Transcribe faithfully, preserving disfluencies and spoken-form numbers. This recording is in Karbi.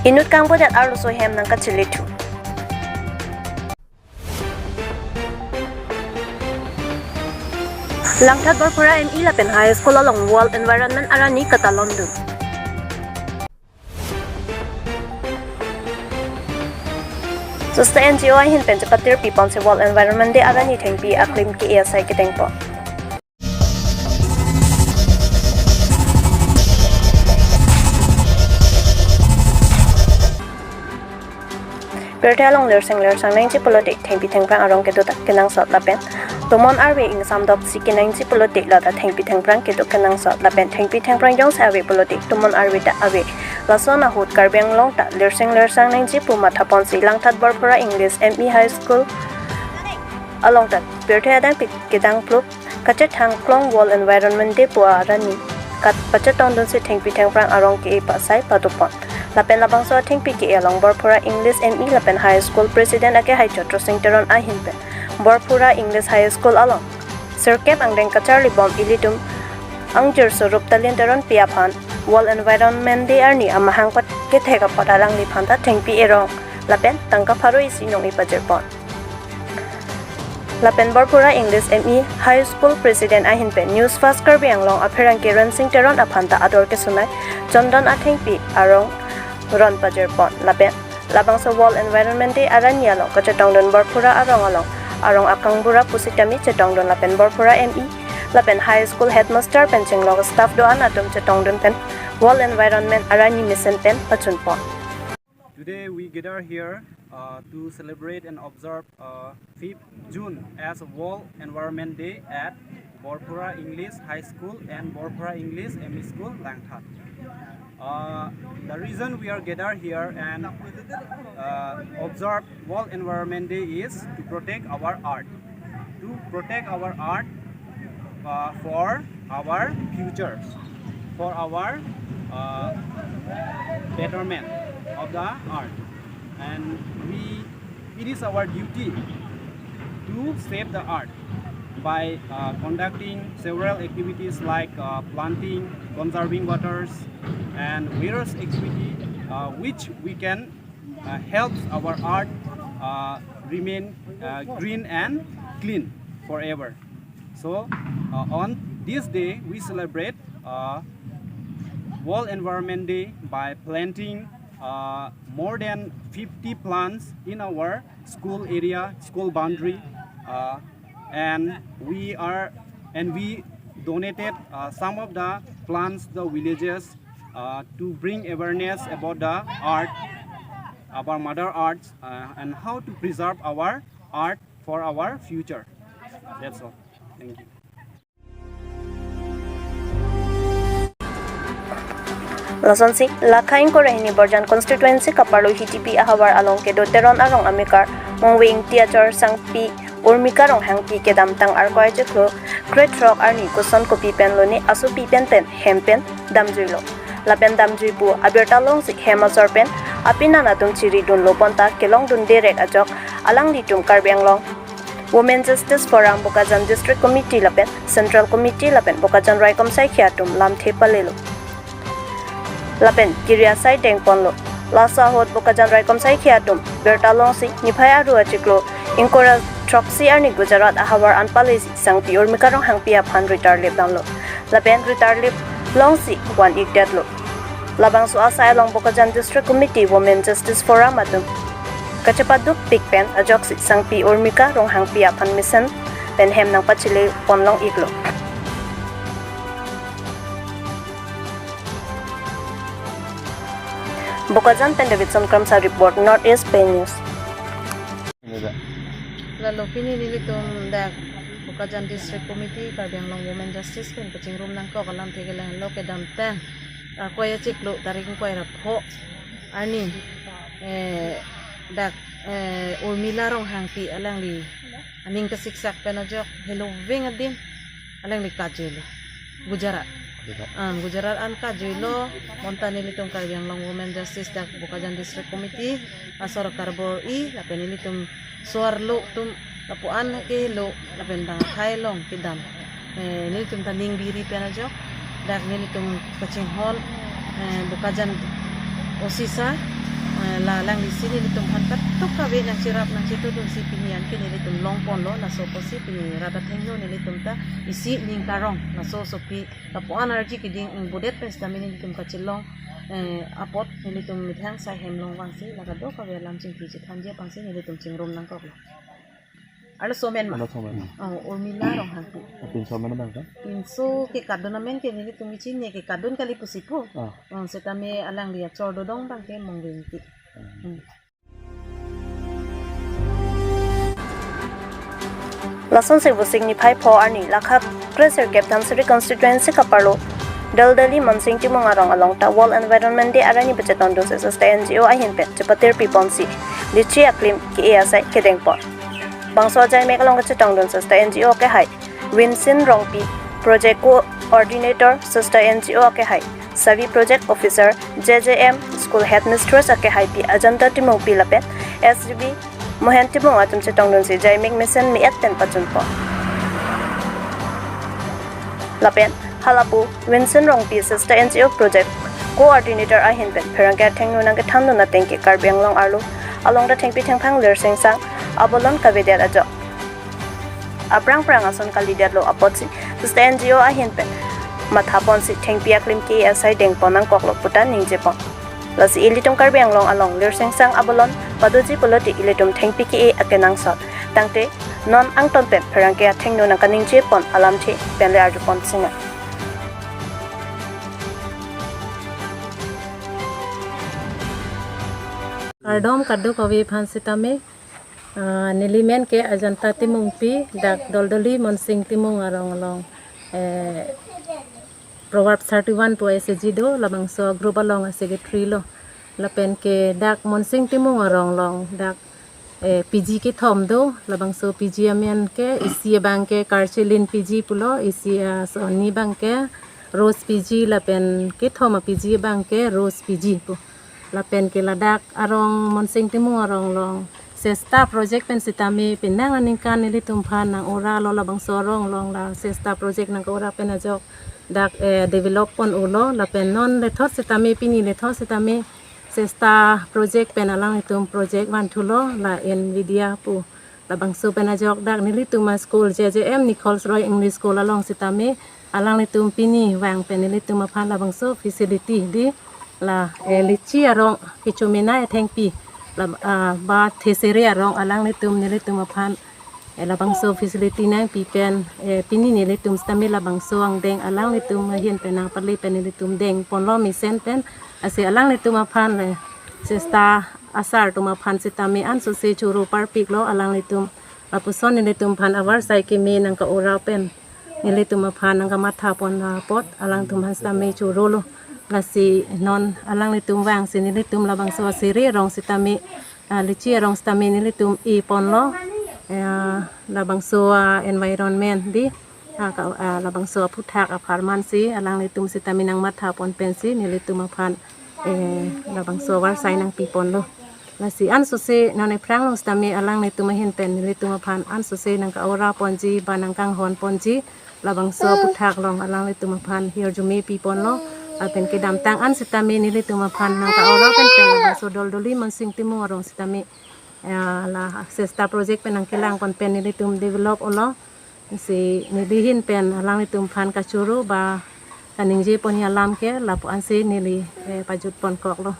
Inut kangbodet arloso hem nangkachilithu. Langthat Borphura M E lapen High School along World Environment arani katalondun. Sista N G O ahin pen chepatir piponsi World Environment Day arani thengpi aklim ke-e asai kedengpon. Pirthe along lirseng lirsang nangji pulote thengpi thengphrang arong kedo ta kenangsot lapen tomon arve ingsamdoksi kenangji pulote lata thengpi thengphrang kedo kenangsot lapen thengpi thengphrang jongsi ave pulote tomon arve ta ave. Lason ahut Karbi Anglong ta lirseng lirsang nangji pu mathaponsi Langthat Borphura English M E High School along ta pirthe adang pi kedang plup kachethang klong World Environment Day pu arani kat pachetongdunsi thengpi thengphrang arong ke-e pasai padopon. Lapen labangso athengpi ke-e along Borphura English M E lapen High School President akehai Chotro Sing Teron ahin pen Borphura English High School along sirkep angdeng kacharlibom ilitum angjir Sorup Talin Teronpi aphan World Environment Day arni amahang pat kethek apot alangliphan ta thengpi erong lapen tangka pharo isi nong-e pajirpon. Lapen Borphura English M E High School President ahin pen News Fast Karbi Anglong apherangke Rensing Teron aphan ta ador kesunai chondon athengpi arong ron pajirpon. Lapen labangso World Environment Day arani along kachetongdun Borphura arong along arong akangbura pusitame chetongdun lapen Borphura M E lapen High School Headmaster pen chenglok staff do-an atum chetongdun pen World Environment arani mesen pen pachunpon. Today we gather here uh, to celebrate and observe uh, fifth June as World Environment Day at Borphura English High School and Borphura English M E School, Langthat. Uh, the reason we are gathered here and uh, observe World Environment Day is to protect our earth. To protect our earth uh, for our future, for our uh, betterment of the earth. And we, it is our duty to save the earth by uh, conducting several activities like uh, planting, conserving waters, and various activity uh, which we can uh, helps our earth uh, remain uh, green and clean forever. So uh, on this day we celebrate uh, World Environment Day by planting uh, more than fifty plants in our school area, school boundary, uh, and we are and we donated uh, some of the plants to the villages uh, to bring awareness about the earth, our mother earth, uh, and how to preserve our earth for our future. That's all. Thank you. Lasonsi, Lakha ingkoi ra hini Borjan constituency kaparlo Hitipi ahavar along kedo Teron arong amekar Mongve Ingti achor Sangpi Urmika Ronghangpi kedamtang Arkoi achiklo krethrok arni koson kopi pen lone asopi pen pen hem pen damjuilo. Lapen damjui pu abirta longsi hem asor pen apinan atum chiridunlo bonta kelongdun derek ajok alanglitum Karbi Anglong Women Justice Forum Bokajan District Committee lapen Central Committee lapen Bokajan Raikom Saikhi atum lamthe palelo. Lapen kiri asai dengponlo. Laso ahut Bokajan Raikom Saikhi atum birta longsi niphai aru achiklo ingkoi ra throksi arni Gujarat ahavar an palesi Sangpi Urmika Ronghangpi aphan ritarlip damlo. Lapen ritarlip longsi van-ikdetlo. Labangso asai along Bokajan District Committee Women Justice Forum atum kachepaduk pik pen ajoksi Sangpi Urmika Ronghangpi aphan mesen pen hem nangpachile ponlong-iklo. Bokajan pen Davidson Kramsa report, North East Pei News. Lalo pini nelitum dak Bokajan District Committee Karbi Anglong Women Justice pen kachingrum nangkok alamthe kelang lo kedamtang Arkoi achiklo tarik ingkoi ra pho arni eh, dak eh, Urmila Ronghangpi alangli aning kasiksak pen ajok heloving adim alangli kajuilo Gujarat. Ah, Gujarat an kajuilo bonta nelitum Karbi Anglong Women Justice dak Bokajan District Committee asor karbor-i lapen nelitum so-arlo atum lapu-an kehelo lapen bang athai along kedam. Eh, nelitum ta ning biri pen ajok dak nelitum kachinghon eh, Bokajan O C sir Eh, la alanglisi nelitum aphan katok kave nangcherap nangchetudunsi pini anke nelitum longponlo, laso apotsi pini rat athengno nelitum ta isi ning karong, laso sophi lapu-an arji keding ingbudet pen sitame nelitum kachelong, eh, apot nelitum methang sai hem along vangsi la kadokave alam chingki chethangji aphansi nelitum chingrum nangkoklo. Arloso amen ma? Arloso amen ma? Oh, Urmila Ronghangpi. Pinso amen abang kan? Pinso ke kadun amen ke nelitum ichin ne ke kadun kali pusi pu. Ah. Oh, sitame alangli achor dodong abang ke Mongve Ingti. Hmm. Lasonsi Vosik niphai pho arni lakha kresirkep Dhansiri constituency kaparlo Doldoli Monsing Timung arong along ta World Environment Day arni pachetongdunsi Sista N G O ahin pen chepatir piponsi litchi aklim ke-e asai kedengpon. Bangso ajaimek along kachetongdun Sista N G O akehai Vincent Rongpi, Project Coordinator Sista N G O akehai Savi, Project Officer J J M School Headmistress akehaipi Ajanta Timungpi lapen S G B Mohen Timung atum chetongdunsi ajaimek mesen me-et pen pachunpon. Lapen halapu Vincent Rongpi Sista N G O Project Coordinator ahin pen pherangke athengno nangkethandun ateng ke Karbi Anglong arlo along ta thengpi thengphang lirsengsang abolon kavedet ajok aphrang phrang ason kalidetlo apotsi Sista N G O ahin pen mathaponsi thengpi aklim ke-e asai dengpon nangkoklo puta ningjepon. Lasi ilitum Karbi Anglong along lirsengsang abolon padoji pulote ilitum thengpi ke-e akenangsot. Tangte non angton pen pherangke athengno nangkaningjepon alamthe penle arjupon singa. Kardom kadokave aphan sitame, ah, neli men ke Ajanta Timungpi, dak Doldoli Monsing Timung arong along, eh, Proverbs thirty-one pu S G do, labangso group along a-secretary lo. Lapen ke dak Monsing Timung arong along dak, eh, P G kethom do, labangso P G amen ke isi abang ke Karchelin P G pulo, isi, ah, soni abang ke Rose P G lapen kethom a-P G abang ke Rose P G pu. Lapen ke ladak arong Monsing Timung arong along Sesta project pen sitame penang aningkan nelitum aphan nang-oralo, labangso arong along la Sesta project nang-ora pen ajok dak, eh, develop pon-olo lapen non lethot sitame pini lethot sitame Sesta project pen alanglitum project vanthulo la Nvidia pu. Labangso pen ajok dak nelitum a-school J J M Nichols Roy English School along sitame alanglitum pini vang pen nelitum aphan labangso facility di la, eh, litchi arong kechomenai athengpi la, ah, ba thesere arong alanglitum nelitum aphan, eh, labangso facility nangpi pen, eh, pini nelitum sitame labangso angdeng alanglitum ahin pen nangpale pen nelitum dengponlo mesen pen, lasi alanglitum aphan le Sesta asar atum aphan sitame ansose choro parpiklo alanglitum. Lapuson nelitum aphan avarsai keme nangka-ora pen nelitum aphan nangkamathapon apot alangtum aphan sitame chorolo. Lasi non alanglitum vangsi nelitum labangso asere arong sitame, ah, litchi arong sitame nelitum e-ponlo, eh, labangso, ah, environment di, ah, ka, ah, labangso aphuthak apharman si alanglitum sitame nangmathapon pensi nelitum aphan, eh, labangso avarsai nangpiponlo. Lasi ansose non ephrang along sitame alanglitum ahin pen nelitum aphan ansose nangka-ora ponji ba nangkanghon ponji labangso aphuthak along alanglitum aphan hirjume piponlo. Lapen kedamtang an sitame nelitum aphan nangka-ora pen pen labangso Doldoli Monsing Timung arong sitame, eh, la Sesta project pen nangkelangpon pen nelitum develop-olo. Si neli ahin pen alanglitum aphan kachoro ba kaningjeponji alam ke lapu-ansi neli, eh, pajutponkoklo.